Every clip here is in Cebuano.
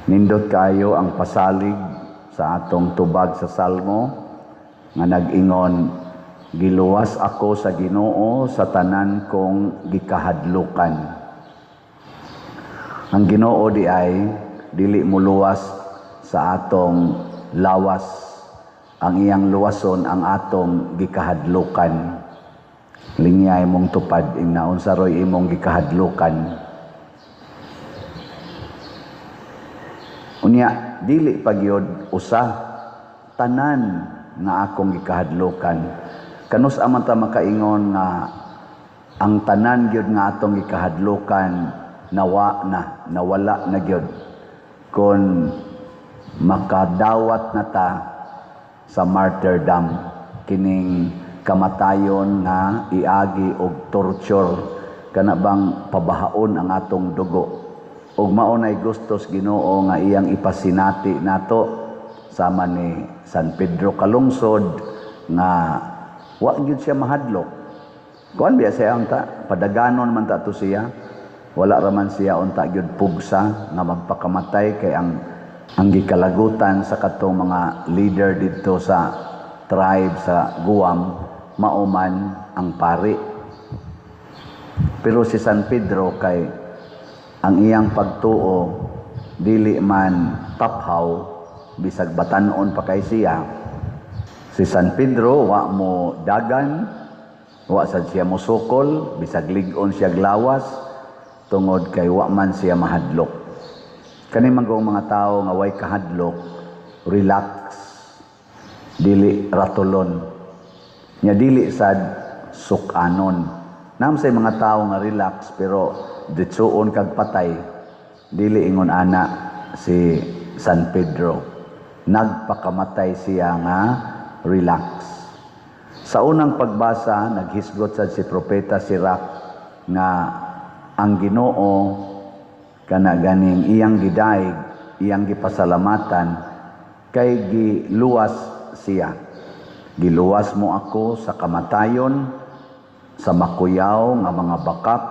Nindot kayo ang pasalig sa atong tubag sa Salmo nga nag-ingon, "Giluwas ako sa Ginoo sa tanan kong gikahadlukan." Ang Ginoo di ay dili muluwas sa atong lawas. Ang iyang luwason ang atong gikahadlukan. Lingya imong tupad, ingna unsa roy imong gikahadlukan. Unya dili pagyod usa, tanan nga akong gikahadlukan. Kanus-a man ta makaingon nga ang tanan gyud nga atong gikahadlukan nawa na, nawala na gyud kon makadawat na ta sa martyrdom, kining kamatayon nga iagi og torture, kana bang pabahaon ang atong dugo? Ug mao nay gustos Ginoo nga iyang ipasinati nato sama ni San Pedro Calungsod nga wa gyud siya mahadlok. Kuan biya siya unta, padaganon man ta to siya. Wala ra man siya unta gyud pugsa nga magpakamatay kay ang gikalagutan sa katong mga leader didto sa tribe sa Guam mao man ang pari. Pero si San Pedro, kay ang iyang pagtuo dili man taphaw, bisag batan-on pa kay siya. Si San Pedro wa mo dagan, wa sad siya mosukol bisag lig-on siya glawas, tungod kay wa man siya mahadlok. Kani manggong mga tawo nga way kahadlok, relax, dili ratulon nya, dili sad sukanon. Naa man say mga tawo nga relax pero ditsuon kag patay. Dili ingon ana si San Pedro. Nagpakamatay siya nga relax. Sa unang pagbasa, naghisgot sad si Propeta Sirach nga ang Ginoo kana ganing iyang gidayeg, iyang gipasalamatan kay giluwas siya. "Giluwas mo ako sa kamatayon, sa makuyaw nga mga bakak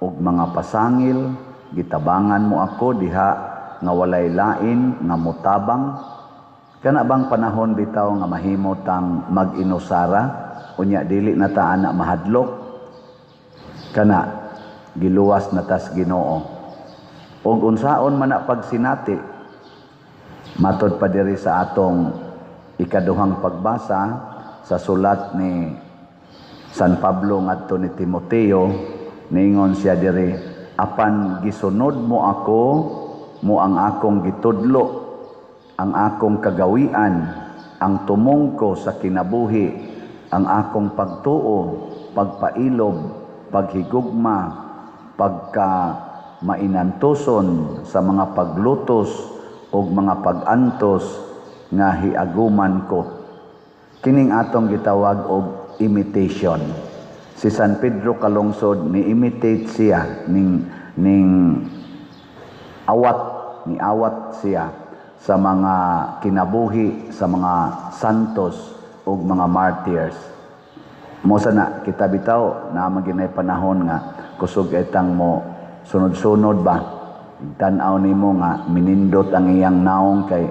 ug mga pasangil, gitabangan mo ako diha nga walay lain nga mutabang." Kana bang panahon bitaw nga mahimo tang mag-inusara, unya dili na ta ana mahadlok? Kana giluwas na tas Ginoo. Ug unsaon man na pagsinati? Matod pa diri sa atong ikaduhang pagbasa sa sulat ni San Pablo ngadto ni Timoteo, niingon siya diri, "Apan gisunod mo ako mo ang akong gitudlo, ang akong kagawian, ang tumong ko sa kinabuhi, ang akong pagtuo, pagpailob, paghigugma, pagka mainantuson sa mga paglutos ug mga pag-antos nga hiaguman ko." Kining atong gitawag og imitation. Si San Pedro Calungsod, ni imitate siya ning awat, ni awat siya sa mga kinabuhi sa mga santos ug mga martyrs. Mo sana kita bitaw na maginay panahon nga kusog etang mo sunod-sunod ba, tan-aw nimo nga minindot ang iyang naong kay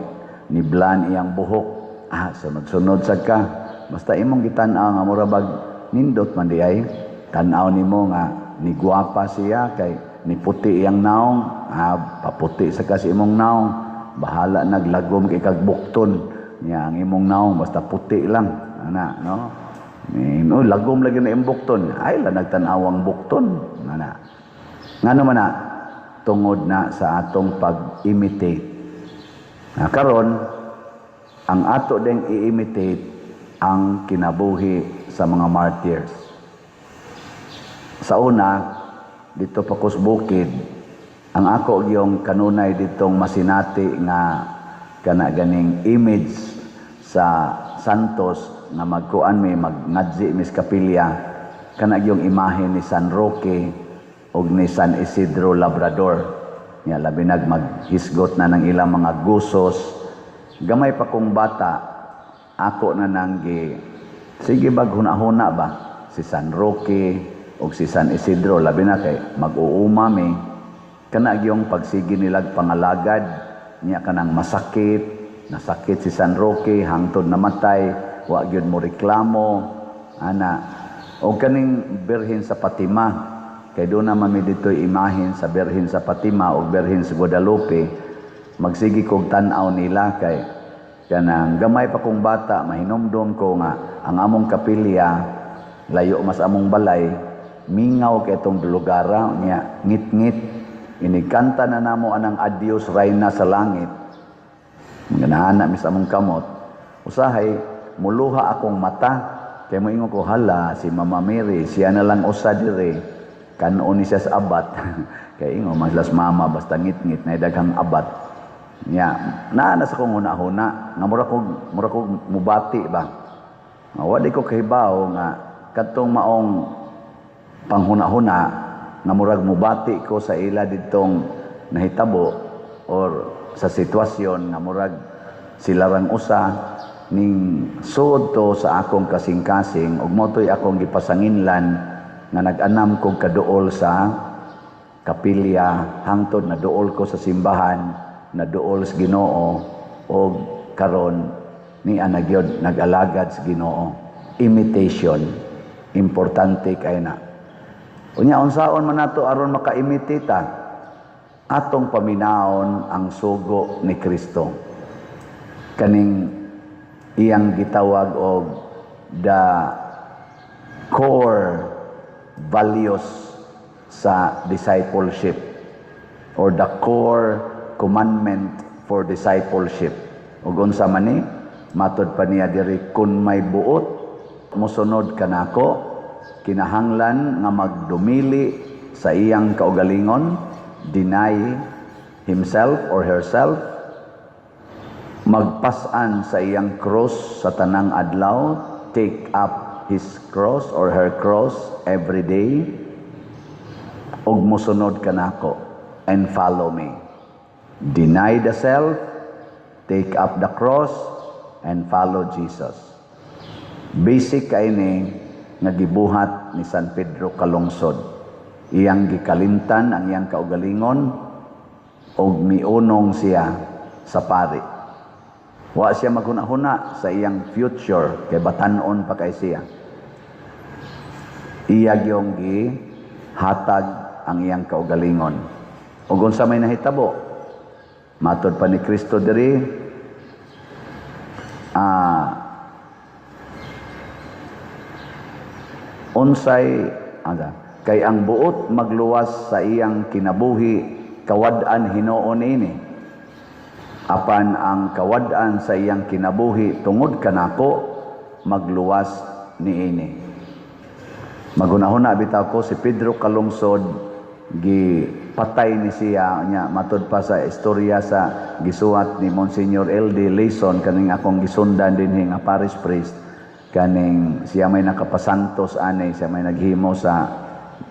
niblan iyang buhok, sunod-sunod sad ka. Basta imong gitan-aw nga mura bag nindot man di ay, tan-aw nimo nga niguwapa siya kay niputi iyang naong, paputi sa kasi imong naong. Bahala naglagom kay kag bukton niya ang imong naong, basta puti lang ana, no? Ni no lagom lagi na imong bukton, ay la nagtan-awang bukton ana. Ngano man na? Tungod na sa atong pag-imitate. Na karon, ang ato ding i-imitate ang kinabuhi sa mga martyrs. Sa una, dito pa kus bukid, ang ako yung kanunay ditong masinati nga kana ganing image sa santos nga magkuan mi, magngadzi mis kapilya, kana yung imahe ni San Roque ug ni San Isidro Labrador. Nya labi nag maghisgot na ng ilang mga gusos. Gamay pa kong bata, ako na nang gi sige bag huna-huna ba si San Roque ug si San Isidro, labi na kay mag-uuma mi, kana gyung pagsige nilag pangalagad. Niya kanang masakit, nasakit si San Roque hangtod namatay, wa gyud mo reklamo ana. O kaning Birhen sa Fatima, kay doon naman mi dito'y imahen sa Birhen sa Fatima o Birhen sa Guadalupe. Magsige kog tan-aw nila kay kanang gamay pa kong bata, mahinumdum ko nga ang among kapilya layo mas among balay, mingaw kay itong lugara niya, ngit-ngit inikanta na namo anang "Adios Rayna sa Langit". Ganahan na mis among kamot. Usahay muluha akong mata kay moingon ko, "Hala, si Mama Mary, siya na lang usa dire, kanon ni siya sa abat." Kay ingon man sila mama, basta ngit-ngit na daghang abat niya. Naa na sa kong huna-huna nga mura kog mubati ba. Nga wa di ko kahibaw nga kadtong maong panghuna-huna nga murag mubati ko sa ila ditong nahitabo or sa sitwasyon nga murag sila rang usa ning suod to sa akong kasing-kasing ug mao to'y akong gipasanginlan nga nag-anam kog kaduol sa kapilya hangtod na duol ko sa simbahan, na duol sa Ginoo, og karon ni ana gyud nag-alagad sa Ginoo. Imitation, importante kay na. Unya, unsaon man nato aron maka-imitate ta? Atong paminawon ang sugo ni Kristo, kaning iyang gitawag og the core values sa discipleship or the core commandment for discipleship. Ug unsa man ni? Matod pa niya diri, "Kun may buot mosunod kanako, kinahanglan nga magdumili sa iyang kaugalingon, deny himself or herself, magpas-an sa iyang cross sa tanang adlaw, take up his cross or her cross every day, ug mosunod kanako, and follow me." Deny the self, take up the cross, and follow Jesus. Basic kay ni nga gibuhat ni San Pedro Calungsod. Iyang gikalimtan ang iyang kaugalingon ug miunong siya sa pari. Wa siya maghuna-huna sa iyang future kay batan-on pa kay siya. Iya gyung gihatag ang iyang kaugalingon. Ug unsa may nahitabo? Matod pa ni Kristo diri, unsay aga kay ang buot magluwas sa iyang kinabuhi, kawad-an hinuon ini, apan ang kawad-an sa iyang kinabuhi tungod kanako, magluwas niini. Maghunahuna bitaw ko, si Pedro Calungsod gipatay ni siya nya. Matod pa sa istorya sa gisuwat ni Monsignor L.D. Layson, kaning akong gisundan dinhi nga parish priest, kaning siya may nakapasantos ani, siya may naghimo sa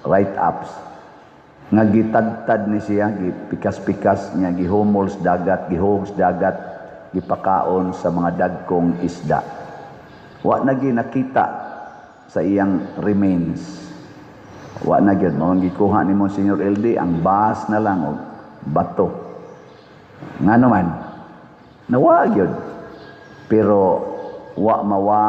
write-ups, nga gitadtad ni siya, gipikas-pikas niya, gihumol sa dagat, gihog sa dagat, gipakaon sa mga dagkong isda. Wa na nakita sa iyang remains. Wa na gyud mao gikuha ni Monsignor LD ang bas na lang og bato. Ngano man nawa gyud, pero wa mawa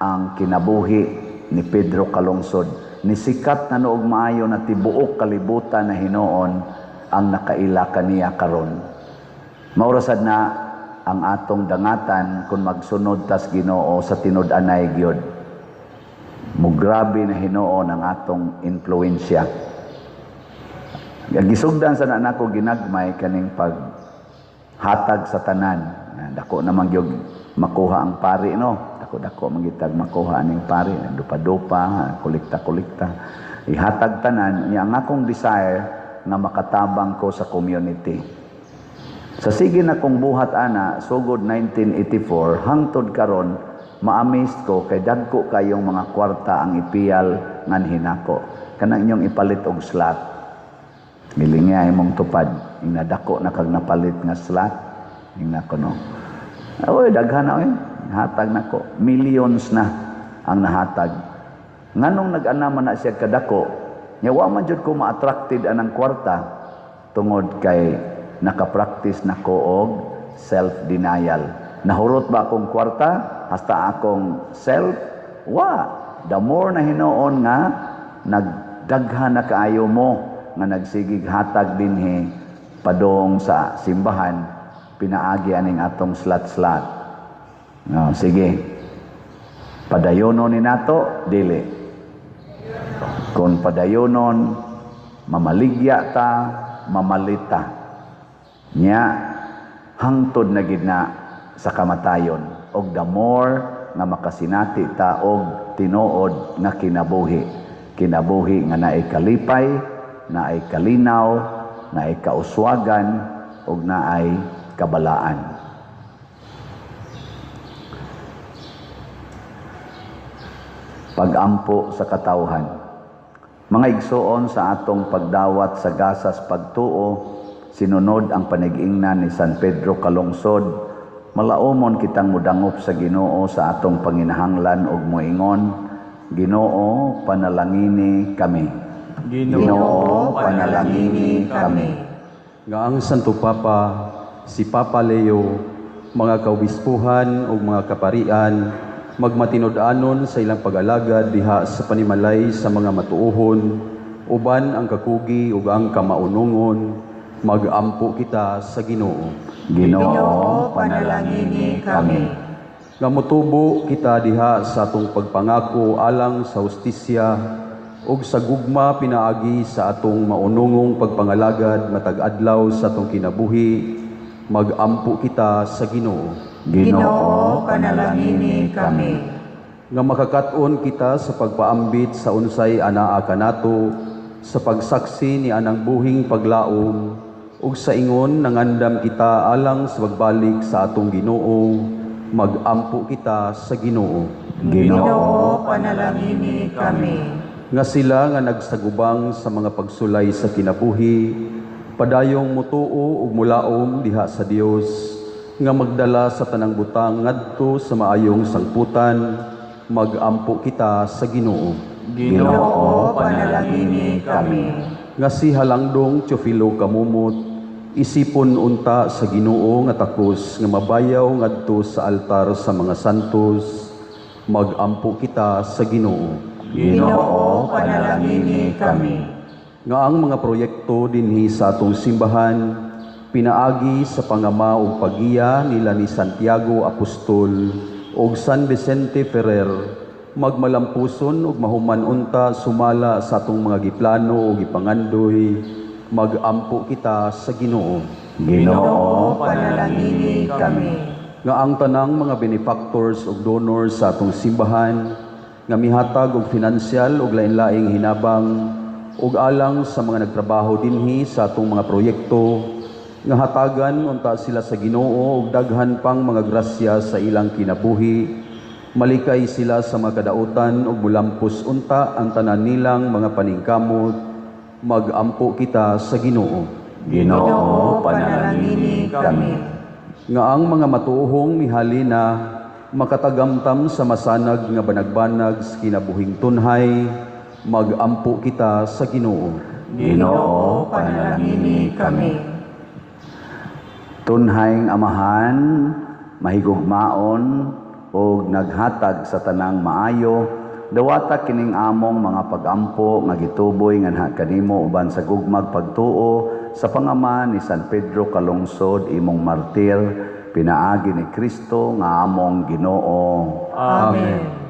ang kinabuhi ni Pedro Calungsod. Nisikat na noog maayo na tibuok kalibutan na hinuon ang nakaila kaniya karon. Mao ra sad na ang atong dangatan kung magsunod tas Ginoo sa tinud-anay gyud. Mugrabe na hinuon ang atong impluensya. Gisugdan sa na nako ginagmay kaning pag hatag sa tanan. Dako naman gyud makuha ang pari, no? Dako-dako man gyud tag makuha aning pari, dupa-dupa, kolekta-kolekta. Ihatag tanan niya. Ang akong desire nga makatabang ko sa community. Sa sige na kong buhat ana, sugod 1984 hangtod karon, ma-amaze ko kay dagko kayong mga kwarta ang ipiyal nganhi nako. Kanang inyong ipalit og slot. Gilingya imong tupad, ing nadako na kag napalit nga slot. Ing nako, no. Oy, daghan na oy. Hatag nako. Millions na ang nahatag. Nganong nag-ana man na siya kadako, nya wa man jud ko ma-attracted anang kwarta tungod kay Nakapractice na ko og self-denial. Nahurot ba akong kwarta hasta akong self? Wa. The more na hinuon nga nagdaghan na kaayo mo nga nagsigig hatag dinhi padong sa simbahan, pinaagi aning atong slat-slat. No, sige. Padayonon ni nato, dili. Kung padayonon, mamaligya ta, mamalita. Nya hangtod na gid na sa kamatayon. Og the more nga makasinati ta og tinuod nga kinabuhi. Kinabuhi nga naay kalipay, naay kalinaw, naay kauswagan, ug naay kabalaan. Pagampo sa katawhan. Mga igsoon, sa atong pagdawat sa gasas pagtuo, sinunod ang panigingnan ni San Pedro Calungsod, malaumon kitang mudangop sa Ginoo sa atong panginahanglan og moingon, Ginoo, panalangini kami. Ginoo, panalangini kami. Nga ang Santo Papa, si Papa Leo, mga kaobispuhan ug mga kaparian, magmatinud-anon sa ilang pag-alagad diha sa panimalay sa mga matuohon, uban ang kakugi ug ang kamaunungon, magampo kita sa Ginoo. Ginoo, panalangini kami. Nga motubo kita diha sa atong pagpangako alang sa hustisya ug sa gugma pinaagi sa atong maunungong pagpangalagad matag adlaw sa atong kinabuhi, magampo kita sa Ginoo. Ginoo, panalangini kami. Nga makakat-on kita sa pagpaambit sa unsay anaa kanato, sa pagsaksi ni anang buhing paglaom, ug sa ingon nangandam kita alang sa pagbalik sa atong Ginoo, magampo kita sa Ginoo. Ginoo, panalangini kami. Nga sila nga nagsagubang sa mga pagsulay sa kinabuhi, padayong mutuo ug mulaom diha sa Dios, nga magdala sa tanang butang ngadto sa maayong sangputan, magampo kita sa Ginoo. Ginoo, panalangini kami. Nga si Halangdong Teofilo Camomot, isipon unta sa Ginoo nga takos nga mabayaw ngadto sa altar sa mga santos, magampo kita sa Ginoo. Ginoo, panalangini kami. Nga ang mga proyekto dinhi sa atong simbahan, pinaagi sa pangama ug paggiya nila ni Santiago Apostol ug San Vicente Ferrer, magmalampuson ug mahuman unta sumala sa atong mga giplano ug gipangandoy, magampo kita sa Ginoo. Ginoo, panalangini kami. Nga ang tanang mga benefactors ug donors sa atong simbahan nga mihatag og finansyal ug lain-laing hinabang ug alang sa mga nagtrabaho dinhi sa atong mga proyekto, nga hatagan unta sila sa Ginoo ug daghan pang mga grasya sa ilang kinabuhi, malikay sila sa mga kadautan ug mulampos unta ang tanan nilang mga paningkamot, magampo kita sa Ginoo. Ginoo, panalangini kami. Nga ang mga matuohong mihali na makatagamtam sa masanag nga banagbanag sa kinabuhing tunhay, magampo kita sa Ginoo. Ginoo, panalangini kami. Tunhayng Amahan, mahigugmaon og naghatag sa tanang maayo, dawata kining among mga pagampo nga gituboy nganha kanimo uban sa gugmag pagtuo sa pangama ni San Pedro Calungsod, imong martir, pinaagi ni Kristo nga among Ginoo. Amen.